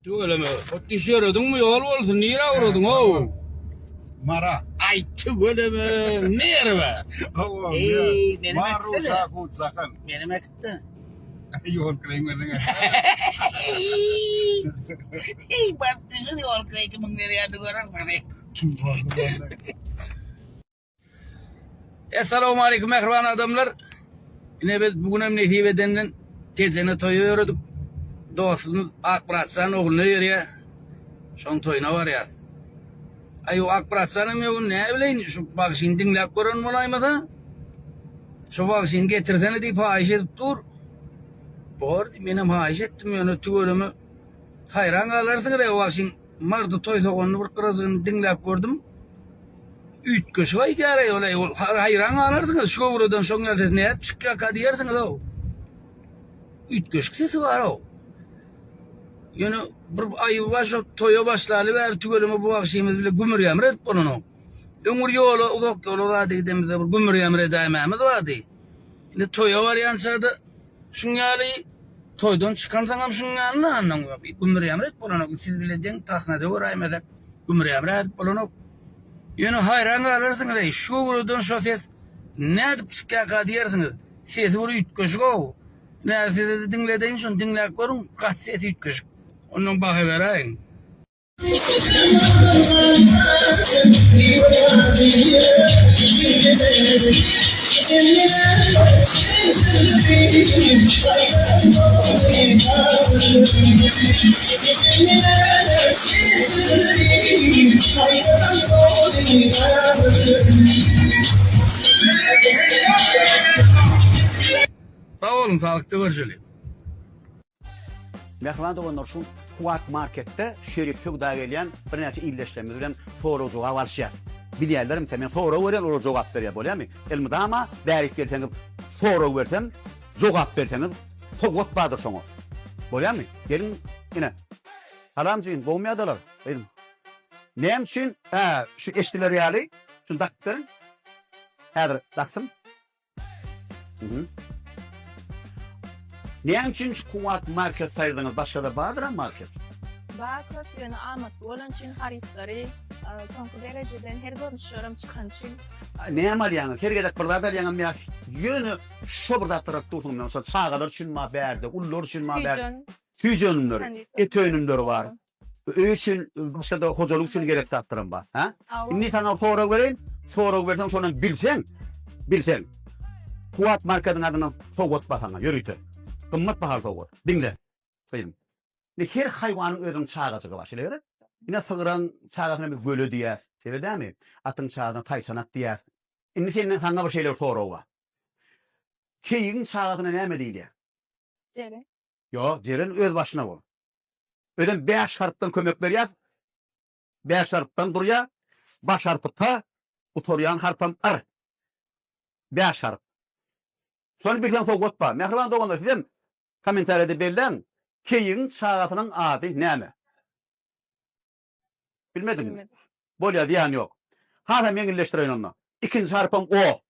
Tüweleme. Ot iş ýörediňmi ýol bolsun nirä ugradyň-ow? Mara. Aý tüweleme Merwe. Hawa. Eý, menem Maru äkitsene. Şahu Jahan. Menem äkitde. Ýol kireýiň welin. Eý, baryp düşün ýol kireý kimiň berýänini görersiň. Essalawmaleýkum mähriban adamlar. Ine biz bu günem nesip edenden Tejene toýa ýöredik. Dostumyz Akmyratjan ogluny öýerýär. Şoň toýuna barýas. Aý o Akmyratjan hem ýok, näme bileýin şu bagşyny diňläp gören bolaýmasa. Şu bagşyny getirsene diýip haýyş edip dur. Bor diýip menem haýyş etdim ýöne tüweleme haýran galarsyňyz o bagşyň Marda toý soganyny bir gyrajygyny diňläp gördüm. Üýtgeşik aýdýar-eý ol-eý, ol haýran galarsyňyz, şu göwreden şoň ýaly ses nädip çykýarka diýersiňiz-ow. Üýtgeşik sesi bar-ow. Ýöne bir aýyby bar, şo toýa başlaly bäri tüweleme bu bagşymyz bile gümür-ýamyr edip bolanok. Öň bir ýola, uzak ýola zada gidemizde bir gümür-ýamyr edäýmämiz bardy. Indi toýa barýança-da şuň ýaly toýdan çykansoňam şuň ýaly andan gümür-ýamyr edip bolanok. Siz bile deň sahnada göräýmesek gümür-ýamyr edip bolanok. Ýöne haýran galarsyňyz-eý, şu göwreden şo ses nädip çykýarka diýersiňiz. Sesi bir üýtgeşik-ow. Ine, size-de diňledeýin, şony diňläp görüň, gaty sesi üýtgeşik. Ondan baha beräýiň. Sag boluň saglykda görşeli. Mähriban doganlar şu Kuwat marketde şerik söwda gelýän birnäçe ildeşlerimiz bilen sorag jogap alyşýas. Bilýänlerimkä men sorag berýän olar jogap berýär bolýamy? Elmydama bärik gelseňiz sorag bersem jogap berseňiz sowgat bardyr şoňa. Bolýamy? Geliň ine. Salam jigim gowmy ýagdaýlar gyzym. Näme üçin hä şu eşdiler ýaly şuny dakyp beriň. Häzir daksyn. Näme üçin şu Kuwwat market saýladyňyz başgada bardyra market? Bar köp ýöne amatly bolany üçin harytlary soňky derejeden her görnüşlerem çykany üçin. Näme alýaňyz her gezek bir zat alýaňyzmy ýa ýöne şo bir zatlary alyp dursuňyzmy ýogsa çagalar üçin bar bärde ulular üçin bar bärde süýji önümleri et önümleri bar Öý üçin, başga-da hojalyk üçin gerek zatlaram bar. Hä? Indi saňa sorag bereýin. Sorag berseň, şondan bilseň, bilseň. Kuwwat markasynyň adyndan sowgat bar saňa, ýörite. Gymmat bahaly sowgat. Diňle, gyzym. Indi her haýwanyň özüniň çagajygy bar, şeýle gerek? Ine sygyraň çagasyna biz göle diýýäs, şeýle dälmi? Atyň çagasyna taýçanak diýýäs. Indi senden saňa bir şeýle bir sorag bar. Keýigiň çagasyna näme diýilýär? Jeren. Ýok, jeren öz başyna bol. Özem bäş harpdan kömek berýäs. Bäş harpdan durýar. Baş harpy ta, gutarýan harpam yr. Bäş harp. Şony bilseň sowgat bar. Mähriban doganlar sizem kommentariýada belläň, keýigiň çagasynyň ady näme? Bilmediňmi? Bolýar, zyýany ýok. Hasam ýeňilleşdireýin onda. Ikinji harpam o.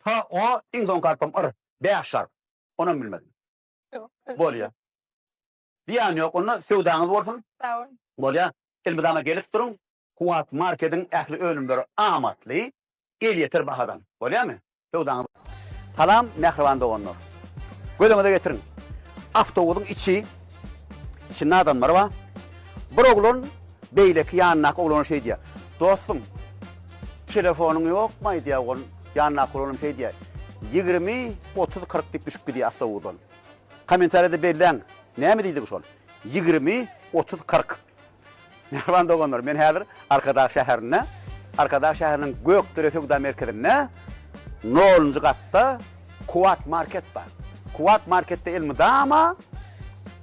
Ta, o, iň soňky harpam yr. Bäş harp. Onam bilmediň. Bolýar. Zyýany ýok onda söwdaňyz bolsun. Sag boluň. Bolýa. Elmydama gelip duruň. Kuwwat markediň ähli önümleri amatly, elýeter bahadan. Bolýamy? Söwdaňyz. Salam mähriban doganlar. Göz öňüňize getiriň. Awtobusyň içi, içinde adamlar bar. Bir oglan beýleki ýanyndaky oglana şeý diýýär. Dostum, telefonyň ýokmaý diýýär oglan. Ýanyndaky oglanam şeý diýýär. 20, 30, 40 diýip düşüp gidýär awtobusdan. Kommentariýada belläň, näme diýdigi şol? 20, 30, 40. Mähriban doganlar, men häzir Arkadag şäherinde, Arkadag şäheriniň Gökdere söwda merkezinde nolunjy gatda Kuwwat market bar. Kuwwat marketde elmydama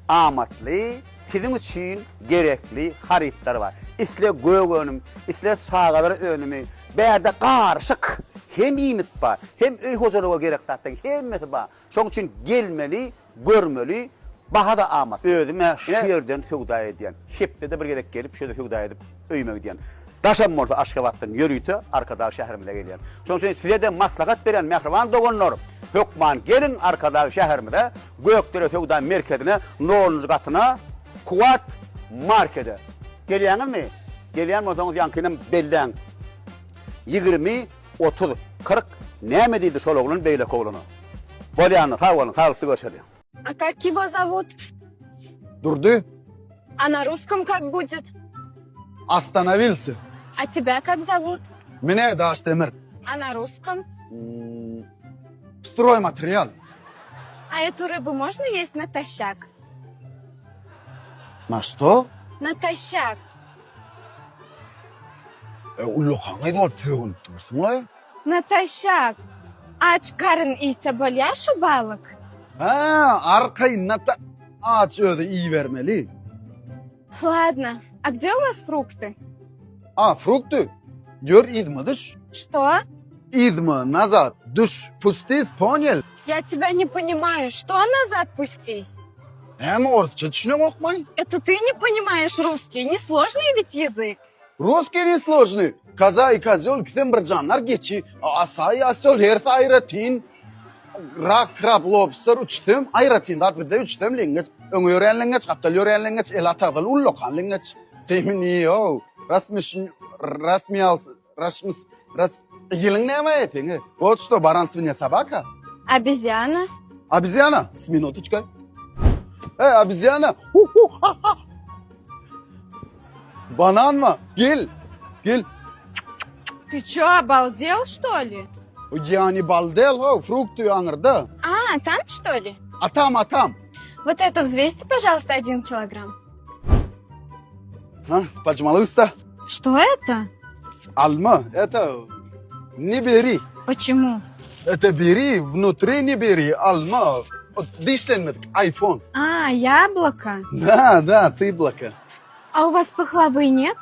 amatly, siziň üçin gerekli harytlar bar. Isle gök önüm, isle çagalar önümi, bärde garyşyk hem iýmit bar, hem öý hojalyga gerek zatlaryň hemmesi bar. Şoň üçin gelmeli, görmeli, baha-da amat. Özüm-ä şu ýerden söwda edýän. Hepdede bir gezek gelip, şu ýerde söwda edip, öýüme gidýän. Daşam bolsa Aşgabatdan ýörite Arkadag şäherimize gelýän. Şonuň üçin size-de maslahat berýän mähriban doganlar, hökman geliň Arkadag şäherimize, Gökdere söwda merkezine, nolunjy gatyna, Kuwwat. Markede. Gelýäňizmi? Gelýän bolsaňyz ýaňkynam belläň. 20, 30, 40 näme diýdi şol oglan beýleki oglana? Bolýanda sag boluň, saglykda görşeliň. A как его зовут? Durdy. А на русском как будет? Остановился. А тебя как зовут? Mine Daşdemir. А на русском? Стройматериал. А эту рыбу можно есть натощак? На что? Натощак. E, ullakan bolup sögünip dursuň-laý. Натощак. Aç garyn iýse bolýa şu balyk. Ha, arkaýyn nata aç özi iýibermeli. Ладно. А где у вас фрукты? A, frukty. Ýör yzyma düş. Что? Yzyma, nazad, düş, pustись, понял? Я тебя не понимаю. Что назад пустись? Näme orsça düşüneňokmy? Это ты не понимаешь русский. Несложный ведь язык. Русский не сложный. Kaza i kozýol ikisem bir jandar geçi. Asa i osýol hersi aýratyn. Rak, krab, lobster üçüsem aýratyn zat bizde üçüsem leňňeç. Öňe ýörän leňňeç, gapdal ýörän leňňeç, el atagdaly ullakan leňňeç. Teýmini-ýow. Rasmyş, rasmyýals, rasmys, ras, ýylyň näme eteňi? Вот что, баран, свинья, собака? Обезьяна. Обезьяна, с минуточкой. Ey, обезьяна. Hu, hu, ha, ha. Banan mı? Gel. Gel. Ты чё, обалдел, что ли? Я не балдел, ho, фрукты aňyrda. А, там, что ли? Atam, atam. Вот это взвесьте, пожалуйста, один килограмм. Ha, пожалуйста. Что это? Alma, это не бери. Почему? Это бери, внутри не бери. Alma. Вот Dişlenmedik, iPhone. А, яблоко. Да, да, ты блока. А у вас пахлавы нет?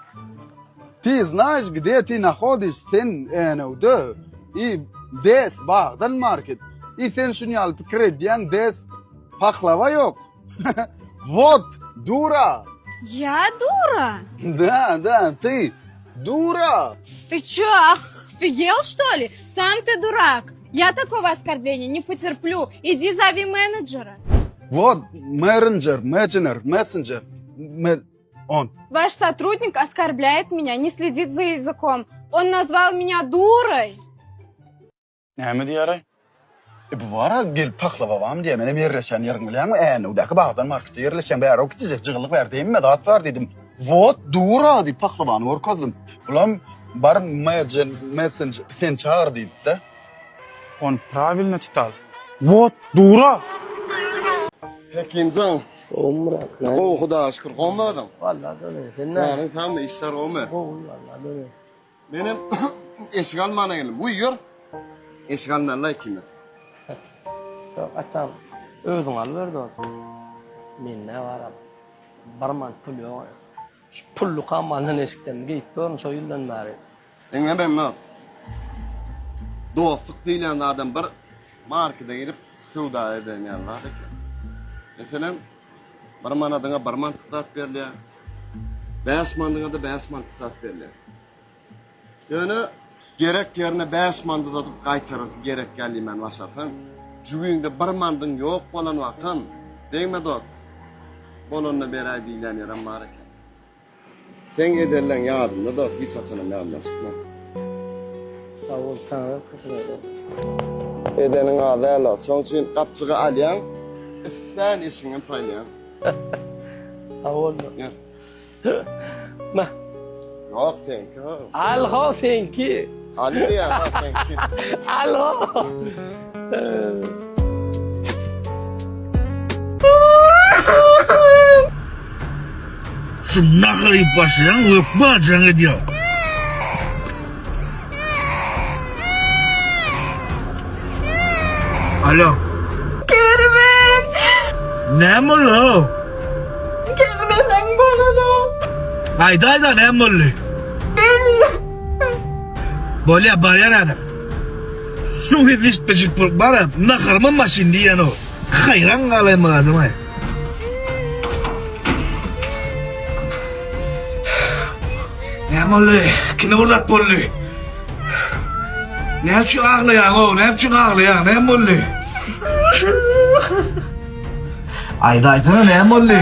Ты знаешь, где ты находишься, sen Änewde i des Bagdan market. I sen şuny ýaly pikir edýäň, des pahlava ýok. Вот, дура. Я дура? Да, да, ты дура. Ты чё, офигел, что ли? Сам ты дурак. Я такого оскорбления не потерплю. Иди зови менеджера. Вот, менеджер, менеджер, мессенджер. Ме- Он. Ваш сотрудник оскорбляет меня, не следит за языком. Он назвал меня дурой. Näme diýýär-aý? E bu bar-a gelip pahlava barmy diýýär. Menem ýerleşýän ýeriňi bilýäňmi? Änewdäki Bagdan marketde ýerleşýän. Bäri o kiçijek jygyllyk bärde hemme zat bar diýdim. Wot, dura diýip pahlavany görkezdim. Bulam bar mejen, messenjer, sen çagyr diýdi-de. On prawilno çital. Wot, dura! Hekimjan. Gowy Myrat. näme? Gowy Hudaýa şükür. Gowmy özüň? Vallahi döne. Sen ne? Janyň sagmy, işler gowmy? Gowy vallahi döne. Menem eşik almana geldim. Uý ýör. Eşik almaly ikimiz. Ýok atam. Özüň alyber dost. Mende bar am. Bir manat pul ýok. Şu pullukam alnan eşikden geýip ýörün şo ýyldan bäri. Diňle meni dost. Dostluk diýlen zadam bir markete girip söwda eden ýaly zat eken. Meselem, bir manadyňa bir manatlyk zat berilýär. Bäş manadyňa-da bäş manatlyk zat berilýär. Ýöne gerek ýerine bäş manat uzadyp gaýtarasy gerek gelýmän başarsaň, jübiňde bir manadyň ýok bolan wagtam, degme dost, bolanyny beräý diýilýän ýerem bar eken. Seň edenleň ýadymda dost, hiç haçanam ýadymdan çykmaz. Sag bol Taňry köpüne dost. Edeniň az däl dost, şoň üçin gapjygy alýaň, islän eşigiňem saýlaýaň. Sag bol. Ýör. Mah. Ýok seňki ho. Al ho seňki. Al diýýän ho seňki. Al ho. Şu nahar iýip başlaýaň hökman jaň edýäň. Alo. Kerwen! Näme boldy-ow? Gelmeseň bolanok. Aýdaý-da näme boldy? Bolýa barýan häzir. Şu sesini eşitmejek bolup bara naharyma maşyn diýýän-ow. Haýran galaýmaly adam-aý. Näme boldy? Kime bir zat boldy? Näme üçin aglaýaň-ow? Näme üçin aglaýaň? Näme boldy? Aýdaýsana näme boldy?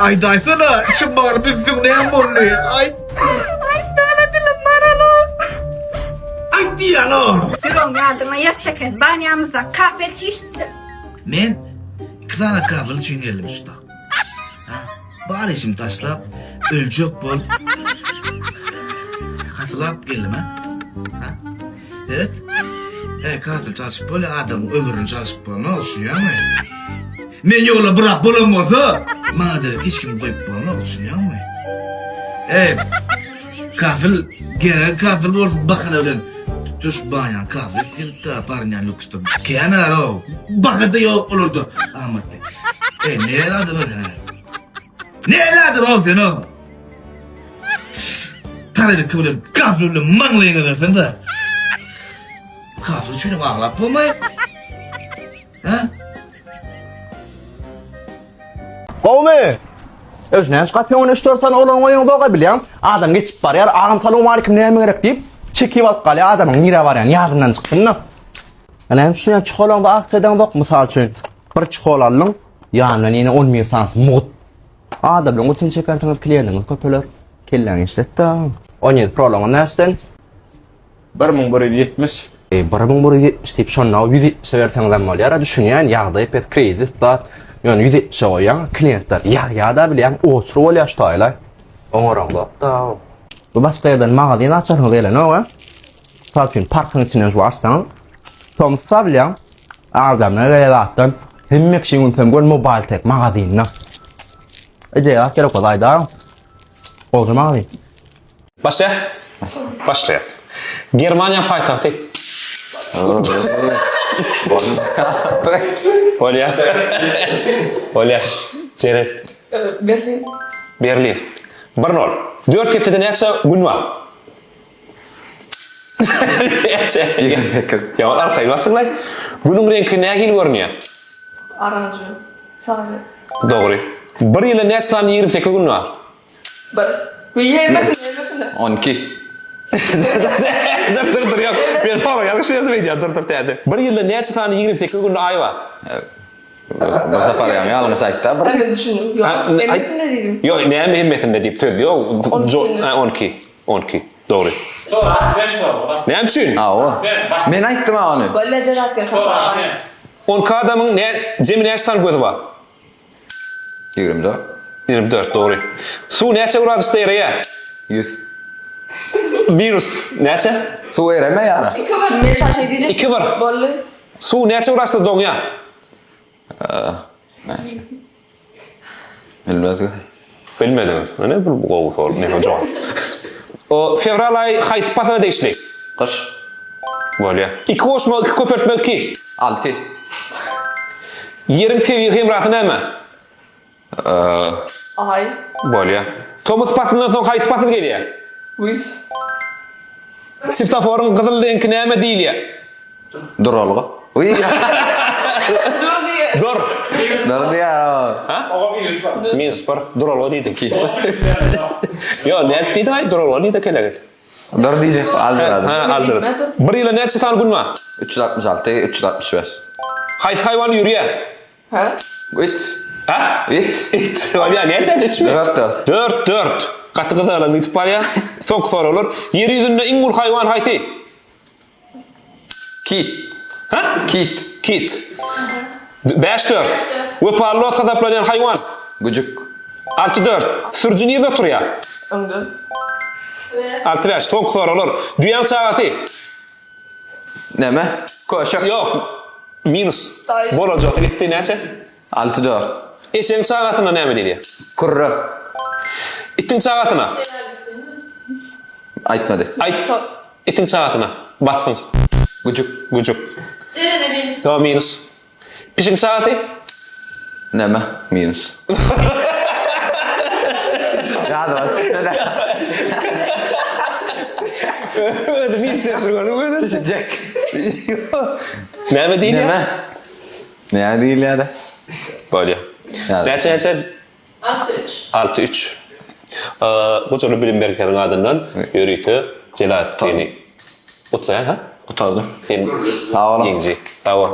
Aýdaýsana, şu baryp üstüň näme boldy? Aýt. Aýtmana dilim baranok. Aýt diýýän-o. Ýüregiň ýadyňa ýer çeken banýamyzda kafel çişipdir. Men iki sany kafel üçin geldim şu tak. Ha, bar işimi taşlap, öljek bolup hasylap geldim ha. Ha? Seret. He, kafel çalşyp bolýar, adamyň ömrüni çalşyp bolanok, düşünýäňmi? Men ýola byrap bolan bolsa, maňa derek hiç kim goýup bolanok, düşünýäňmi? Ey, kafel, gerek kafel bolsun bakana bilen tutuş banýan kafel etdirip-de barynýan lüksde. Kän ara-ow, bahada ýok olarda amatly. Ey, näle adam sen? Näle adam ol sen o? Tarelka bilen kafel bilen maňlaýyňa berseň-de. Kafel üçin hem aglap bolmaý. Ha? Gowmy? Öz näme şu gapyň öňüne 3-4 sany oglan goýuň doga bilýän. Adam geçip barýar, agam salowmalikim näme gerek diýip, çekip alyp galýar adamyň nirä barýan ýadyndan çyksyn-da. Näme üçin ýa çiholaňda aksiýa edeňzok mysal üçin bir çihol aldyň, ýanyndan ýene 11 sanysy mugt. Adamlaryň götüni çekersiňiz, kliýentiňiz köpeler. Kelläňi işlet-de. 17 prolaňa näçeden? 1170. E, 1170 diýip şonda 170-e berseňizem bolýar. Düşünýän, ýagdaý pes, krizis zat. Ýöne 170-e goýýaň, kliýentler ýagýar-da bilýäň, oçur bolýar şu taýla. Oňaraňzok-da. Bu başga ýerden magazin açasyňyz gelenok-a. Mysal üçin, parkyň içinden şu açsaňyz, tomusda bilýäň, adamlar gerek zatdan hemme kişiň ünsem gör Mobile Tech magazynda. Eje zat gerek bolsa aýdaň. Olja magazin. Başlaýas? Başlaýas. Germaniýanyň paýtagty. Bolýa. Bolýa. Jeren. Berlin. Berlin. Bir nol. Dört hepdede näçe gün bar? Näçe? 28. Ýa arkaýyn basdyňlaý. Günüň reňki nähili görünýär? Oranžy. Sary. Dogry. Bir ýylda näçe sany 28 gün bar? Bir. Hemmesini, hemmesini. 12. Dur dur dur ýok. Men soragy ýalňyş berdim öýdýän. Dur dur täze. Bir ýylda näçe sany 28 günlü aý bar? Bir sapar ýaňy ýalňyş aýtda bir. Ben düşündim. Ýok. Hemmesinde diýdim. Ýok, näme hemmesinde diýip söz ýok. 12. 12. Dogry. Sorag men sorag. Näme üçin? Hawa. Men aýtdym a ony. Bolýa Jelatdin hasaba. 12 adamyň nä jemi näçe sany gözi bar? 24. 24 dogry. Suw näçe gradusda ereýär? 100. Minus näçe? Suw eremeýär. 2 1. Men şaşy diýjek. 2 1. Boldy. Suw näçe gradusda doňýar? Näçe? Bilmedik. Bilmediňiz. Ine bu gowy sor, näme jogap. O fewral aýy haýsy pasyla degişli? Gyş. Bolýar. 2 goşmak 2 köpeltmek 2. 6. Ýeriň tebigy hemrasy näme? Aý. Bolýar. Tomus paslyndan soň haýsy pasyl gelýär? Güýz. Swetoforyň gyzyl reňki näme diýilýär? Duralga. Uý. Dur diýýär. Dur. Dur diýýär. Ha? Minus bir. Duralga diýdik. Ýok, nädip diýdiň aý? Duralga diýdi kelek. Dur diýjek, aljyrady. Ha, aljyrady. Bir ýyla näçe sany gün bar? 366, 365. Haýsy haýwan ýürýär? Ha? It. Ha? It. It. Bolýar, näçe? Üçmi? Dört, dört. Dört, dört. Gaty gyzyklandy gidip barýar. Soňky soraglar. Ýer ýüzünde iň uly haýwan haýsy? Kit. Ha? Kit. Kit. Bäş dört. Wepaly dost hasaplanýan haýwan. Güjük. Alty dört. Sürüji nirde oturýar? Öňde. Alty bäş. Soňky soraglar. Düýäň çagasy. Näme? Köşek. Ýok. Minus. Bolajasy gitdi. Näçe? Alty dört. Eşegiň çagasyna näme diýilýär? Kürre. Itiň çagasyna. Aýtmady. Aýt. Itiň çagasyna. Bassyn. Güjük. Güjük. Jerene minus. Ýa minus. Pişiň çagasy? Näme? Minus. Ýadyma düşmedi. Özi minus ýaşyr gördüňmi özüni? Pişijek. Näme diýilýär? Näme? Näme diýilýär-de? Bolýar. Näçe näçe? 6-3. 6-3. Gujurly bilim merkeziniň adyndan ýörite Jelaletdini gutlaýan, ha? Gutardym. Sen Sag boluň. ýeňiji. Sag bol.